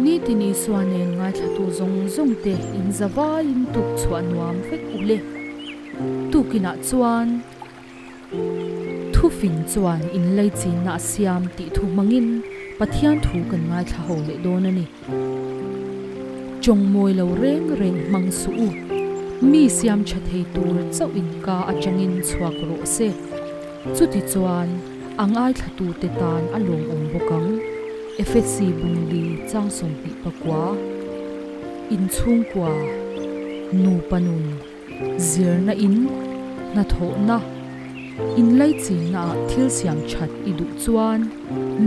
Nitin Isua nen ngaithlatu zawng zawng te in zavaiin tuk chhuah nuam vek u le. Tukinah chuan Thufing chuan inlaichinna a siam tih thu hmangin Pathian thu kan ngaithla ho leh dawn a ni. Tawng mawi lo reng reng hmang suh u. Mi siam tha thei tur chauh in ka atangin chhuak rawh se. Chuti chuan a ngaithlatute tan a lawmawm bawk ang. Efesi bungli chang 29 Inchhungkua Nupa nun. Zirna in, hnathawhna, inlaichinna ah thil siam that i duh chuan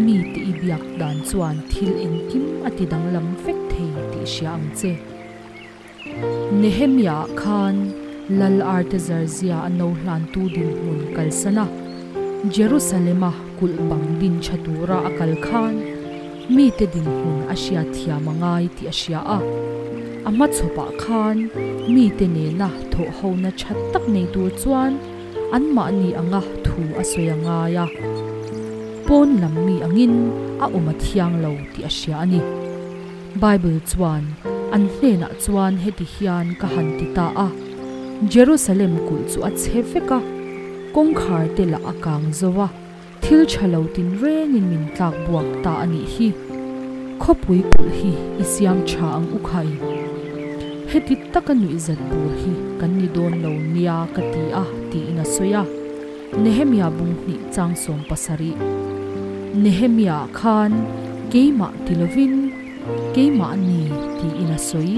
mite i biak dan chuan thil engkim a ti danglam vek thei tih hria ang che. Nehemia ah khan Lal Artazarzia a no hlantu dinhmun kalsan a, Jerusalem-a kulh bang din tha tura a kal khan mite dinhmun a hriat thiam a ngai tih a hria a. A hmachhawpah khan mite nena thawhhona tha tak nei tur chuan anmahni anga thu a sawi a ngai a. Pawn lam mi angin a awm a thiang lo tih a hria a ni. Bible chuan an hnenah chuan heti hian ka han ti ta a, Jerusalem kulh chu a chhe vek a, kawngkhar te lah a kang zo a, Thil tha lo tin rengin min tlak buak ta a nih hi. Khawpui kulh hi i siam tha ang u khai. Heti taka nuihzat bur hi kan ni dawn lo nia ka ti a tiin a sawi a. Nehemia bung hnih chang 70. Nehemia khan keimah ti lovin keimah ni tiin a sawi.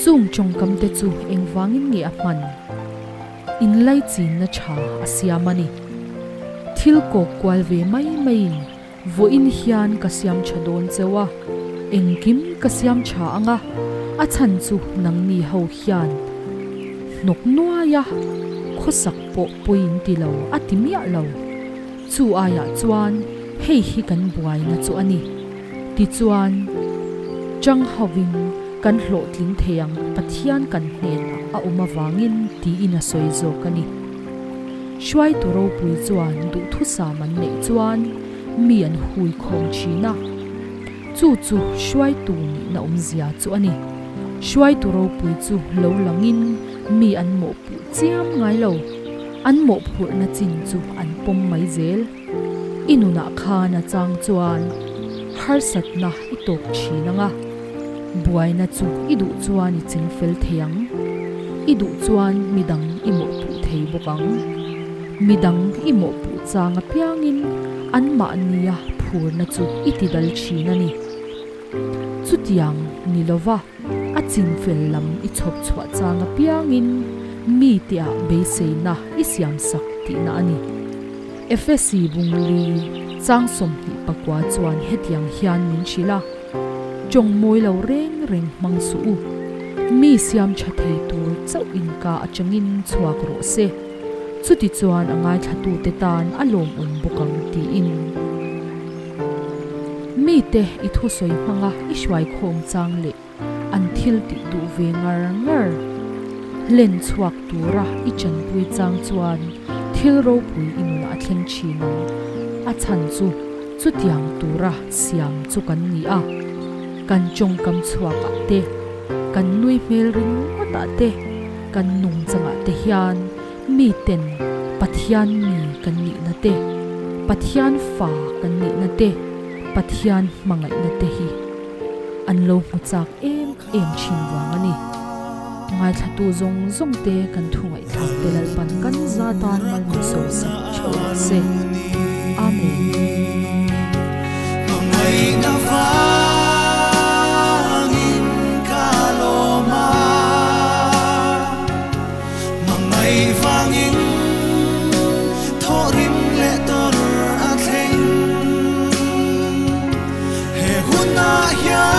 Chung tawngkam te chu engvangin nge a hman? Inlaichinna tha a siam a ni. Thil kawk kual ve mai maiin vawiin hian ka siam tha dawn cheu a, engkim ka siam tha ang a, a chhan chu nangni ho hian hnawk nuai a, khawsak pawh pawiin ti lo a ti miah lo. Chu aiah chuan hei hi kan buaina chu a ni. Tichuan, chang hovin kan hlawhtling thei ang Pathian kan hnenah a awm avangin tiin a sawi zawk a ni. Hruaitu ropui chuan duhthusam an neih chuan mi an hui khawm thin a. Chu chu hruaitu nihna awmzia chu a ni. Hruaitu ropui chu lo langin mi an mawhpuh chiam ngai lo. An mawhphurhna chin chu an pawm mai zel. I nunah khan a chang chuan harsatna i tawk thin ang a, buaina chu i duh chuan i ching fel thei ang, i duh chuan midang i mawhpuh thei bawk ang. Midang i mawhpuh chang apiangin anmahnia phurna chu i ti dal thin a ni. Chutiang ni lova a chin fel lam i chhawp chhuah chang apiangin miteah beiseina i siamsak tihna a ni. Efesi bungli chang 29 chuan hetiang hian min hrilh a, Tawng mawi lo reng reng hmang suh u, mi siam tha thei tur chauh in ka atangin chhuak rawh se, chuti chuan a ngaithlatute tan a lawmawm bawk ang tiin. Mite i thusawi hmanga i hruaikhawm chang leh an thil tih duh ve ngar ngar. Hlen chhuak tura i chanpui chang chuan thil ropui i nunah a thleng thin ang. A chhan chu chutiang tura siam chu kan ni a, kan tawngkam chhuakah te, kan nui hmel ringawtah te, kan nungchangah te hian miten Pathian mi kan nihna te, Pathian fa kan nihna te, Pathian hmangaihna te hi an lo hmu chak em em thin vang a ni. Ngaithlatu zawng zawng te kan thu ngaihthlak te Lalpan kan za tan malmin sawmsak theuh rawh se. Amen. Hmangaihna vangin ka lawm a, hmangaih vangin thawhrim leh tawrh a thleng. He hunah hian.